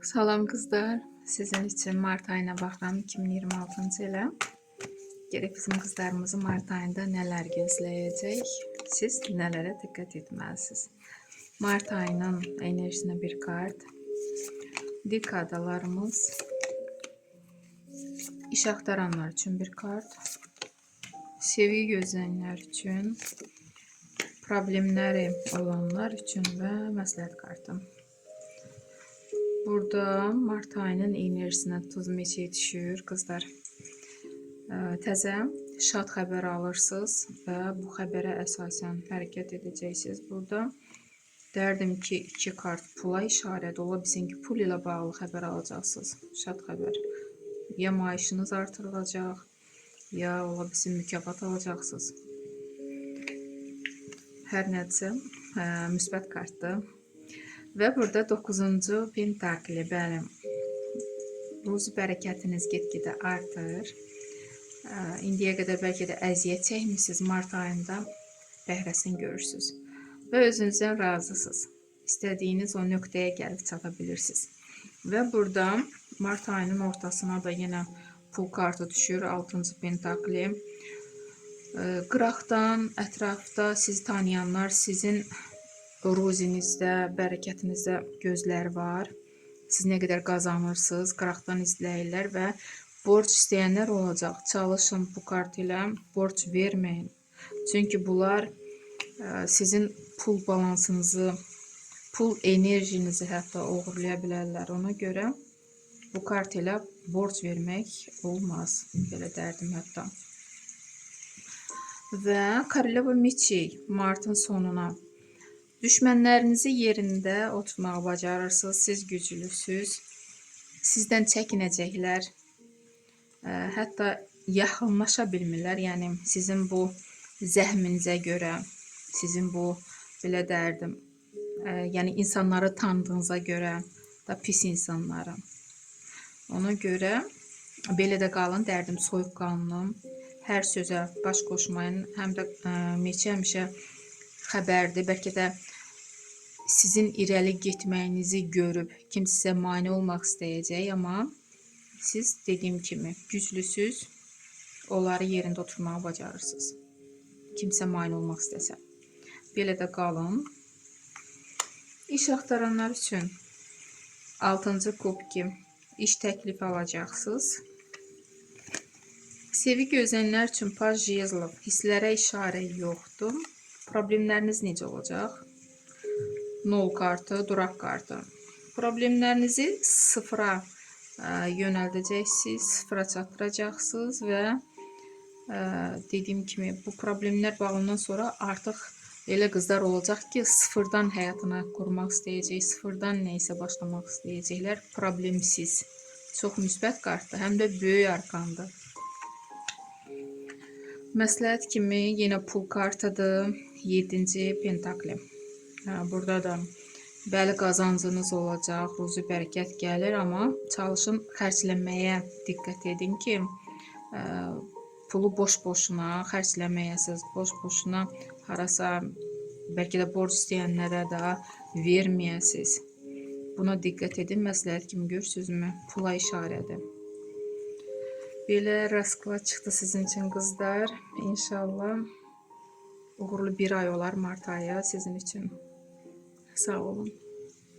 Salam qızlar, sizin üçün mart ayına baxıram 2026-cı ilə. Gedək bizim qızlarımızı mart ayında nələr gözləyəcək? Siz nələrə diqqət etməlisiniz? Mart ayının enerjisinə bir kart. Dekadalarımız, iş axtaranlar üçün bir kart. Sevgi gözləyənlər üçün, problemləri olanlar üçün və məsləhət kartı. Burada mart ayının enerjisinə tuz meçeyi düşür qızlar. Təzə şad xəbər alırsınız və bu xəbərə əsasən hərəkət edəcəksiniz. Burada dərdim ki, iki kart pula işarədir. Ola bilsin ki, pul ilə bağlı xəbər alacaqsınız. Şad xəbər. Ya maaşınız artırılacaq, ya ola bilsin mükafat alacaqsınız. Hər nədirsə, müsbət kartdır. Və burada 9-cu pentakli, bəli. Ruzi bərəkətiniz get-gedə artır. İndiyə qədər bəlkə də əziyyət çəkmisiniz. Mart ayında bəhrəsini görürsünüz. Və özünüzdən razısınız. İstədiyiniz o nöqtəyə gəlib çata bilirsiniz. Və burada mart ayının ortasına da yenə pul kartı düşür. 6-cı pentakli. Qıraqdan, ətrafda sizi tanıyanlar sizin ruzinizdə, bərəkətinizdə gözləri var. Siz nə qədər qazanırsınız, qıraqdan izləyirlər və borc istəyənlər olacaq. Çalışın bu kart ilə borc verməyin. Çünki bunlar sizin pul balansınızı, pul enerjinizi hətta oğurlaya bilərlər. Ona görə bu kart ilə borc vermək olmaz. Belə dərdim hətta. Və Koroleva Miçi martın sonuna. Düşmənlərinizi yerində oturtmağı bacarırsınız. Siz güclüsünüz. Sizdən çəkinəcəklər. Hətta yaxınlaşa bilmirlər. Yəni sizin bu zəhminizə görə, sizin bu belə dərdim, yəni insanları tanıdığınıza görə, da pis insanları. Ona görə belə də qalın, dərdim soyuqqanlı. Hər sözə baş qoşmayın. Həm də meçə həmişə xəbərdir. Bəlkə də sizin irəli getməyinizi görüb kimsə sizə mane olmaq istəyəcək, amma siz dediyim kimi güclüsüz. Onları yerində oturmağı bacarırsınız. Kimsə mane olmaq istəsə. Belə də qalın. İş axtaranlar üçün 6-cı kubki iş təklifi alacaqsınız. Sevgi gözləyənlər üçün paj jezlov hisslərə işarə yoxdur. Problemləriniz necə olacaq? Nol kartı, duraq kartı. Problemlərinizi sıfıra yönəldəcəksiniz, sıfıra çatdıracaqsınız və dediyim kimi bu problemlər bağlandan sonra artıq elə qızlar olacaq ki, sıfırdan həyatını qurmaq istəyəcək, sıfırdan nə isə başlamaq istəyəcəklər, problemsiz. Çox müsbət kartdır, həm də böyük arkandır. Məsləhət kimi yenə pul kartıdır. 7-ci pentakli. Burada da bəli qazancınız olacaq, ruzi bərəkət gəlir, amma çalışın xərcləməyə diqqət edin ki, pulu boş-boşuna xərcləməyəsiniz, boş-boşuna harasa bəlkə də borc istəyənlərə də verməyəsiniz. Buna diqqət edin. Məsləhət kimi görürsünüzmü? Pula işarədir. Belə rasklad çıxdı sizin üçün qızlar. İnşallah uğurlu bir ay olar mart ayı sizin üçün. Sağ olun.